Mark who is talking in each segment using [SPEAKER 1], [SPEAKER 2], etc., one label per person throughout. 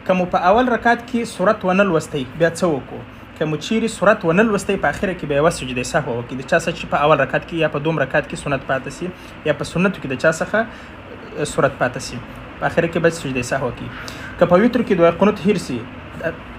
[SPEAKER 1] که مو په اول رکعت کې سورت ونه لوستی بیا څه وکړو؟ که مو چیرې سورت ونه لوستی په اخره کې به یوه سجده سهوه وکړي، د چا څخه چې په اول رکعت کې یا په دوم رکعت کې سنت پاته سي یا په سنتو کې د چا څخه سورت پاته سي، په اخره کې به سجده سهوه کوي. که په وتر کې دعای قنوت هیر سي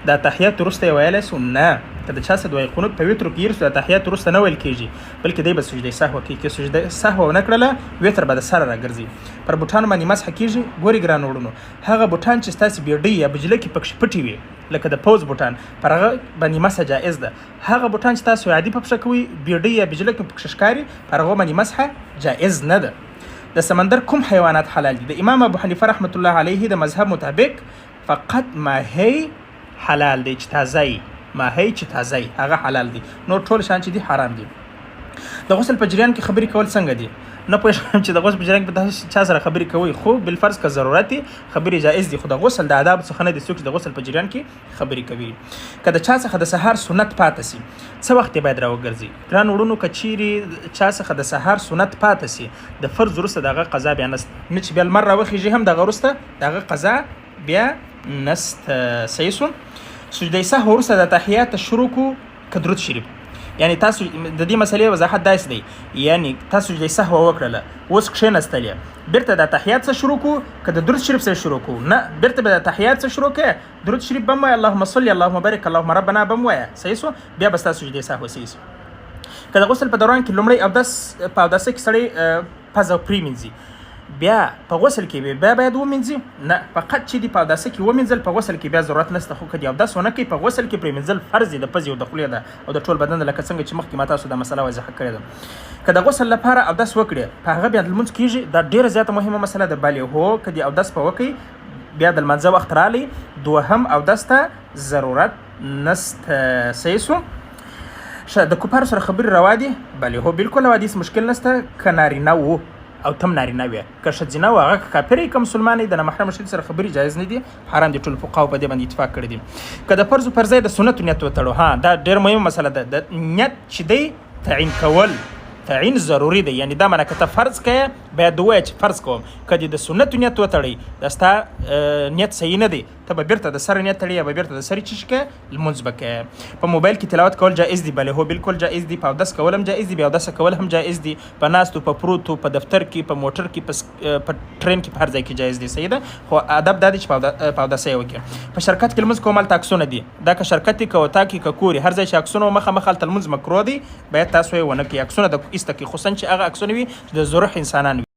[SPEAKER 1] د تحیات وروسته یې ویلی سو؟ نه، که د چا څخه دعای قنوت په وتر کې هیر سو د تحیات وروسته نه ویل کیږي، بلکې دی به سجده سهوه کوي. که سجده سهوه ونه کړله وتر به د سره راګرځي. پر بوټانو باندې مسح کیږي؟ ګوري ګرانو وړونو، هغه بوټان چې ستاسې بیډۍ یا بجلکې پکښې پټې وي لکه د پوځ بوټان، پر هغه باندې مسح جایز ده. هغه بوټان چې تاسو عادي په پښه کوئ، بیډۍ یا بجلکې پکښې ښکاري، پر هغو باندې مسح جایز نه ده. د سمندر کوم حیوانات حلال دي؟ د امام ابو حنیفه رحمت الله علیه د مذهب مطابق فقط ماهی حلال دی چې تازه وي، ماهی چې تازه وي هغه حلال دی، نور ټول شیان چې دي حرام دي. د غسل په جریان کې خبرې کول څنګه دي؟ نه پوهېږم چې د غسل په جریان کې به تاسو چا سره خبرې کوئ، خو بالفرض که ضرورت وي خبرې جایز دي، خو د غسل د آداب څخه نه دي څوک چې د غسل په جریان کې خبرې کوي. که د چا څخه د سهار سنت پاته سي څه وخت یې باید راوګرځي؟ ګران وړونو، که چیرې چا څخه د سهار سنت پاته سي د فرض وروسته د هغه قضا بیا نسته، نه چې بیا لمر راوخیږي هم دغه وروسته د هغه قضا بیا نسته. صحیح سو؟ سجده سهو وروسته د تحیات شروع کو که درود شریف؟ یعنی تاسو د دې مسلې وضاحت داسې دی، یعنی تاسو سجده سهو وکړله اوس کښېناستلې، بیرته د تحیات څخه شروع کو که د درود شریف څخه شروع کو؟ نه، بیرته به د تحیات څخه شروع کې، درود شریف بم وایه، اللهم صل اللهم بارک اللهم ربنا بم وایه. صحیح سو؟ بیا به ستاسو سجده سهو صحیح سو. که د غسل په دوران کې لومړی اودس په اوداسه کې سړی پزه پرېمینځي بیا په غسل کې بیا باید ومینځي؟ نه، فقط چې دی په اوداسه کې ومینځل په غسل کې بیا ضرورت نشته، خو که دی اودس ونه کوي په غسل کې پرېمینځل فرض دی، د پزې او د خولې ده او د ټول بدن، لکه څنګه چې مخکې ما تاسو دا مسله واضحه کړې ده. که د غسل لپاره اودس وکړي په هغه بیا لمونځ کیږي؟ دا ډیره زیاته مهمه مسله ده. بلې هو، که دی اودس په وکړي بیا د لمانځه وخت رالی، دوهم اودس ته ضرورت نسته. صحیح سو؟ ښه، د کفارو سره خبرې روا دي؟ بلې هو، بالکل روا دي، هېڅ مشکل نسته که نارینه وو او تم نارینه وي. که ښځینه وو هغه که کافر وي که مسلمان وي د نامحرمه ښځې سره خبرې جایز نه دي، حرام دي، ټول فقهاو په دې باندې اتفاق کړی دي. که د فرضو پر ځای د سنتو نیت وتړو؟ ها، دا ډېره مهمه مسله ده. د نیت چې دی تعین کول، تعین ضروري دی، یعنی دا معنی که ته فرض کوې باید ووایې چې فرض کوم. که دې د سنتو نیت وتړئ دا ستا نیت صحیح نه دی، ته به بیرته د سره نیت تړې یا به بیرته د سرې چې شي کوې لمونځ به کوې. په موبایل کې تلاوت کول جایز دي؟ بلې هو، بالکل جایز دي. په اودس کول هم جایز دي، بې اودسه کول هم جایز دي، په ناستو، په پروتو، په دفتر کې، په موټر کې، په ټرین کې، په هر ځای کې جایز دي. صحیح ده، خو ادب دا دی چې په اوداسه یې وکړي. په شرکت کې لمونځ کوم هلته عکسونه دي، دا که شرکت که اتاق کې که کور، هر ځای چې عکسونه مخامخ هلته لمونځ مکروه دی، باید تاسو یې ونه کړئ. عکسونه د ایسته کړئ، خصوصا چې هغه عکسونه وي چې د ضرورت انسانان وي.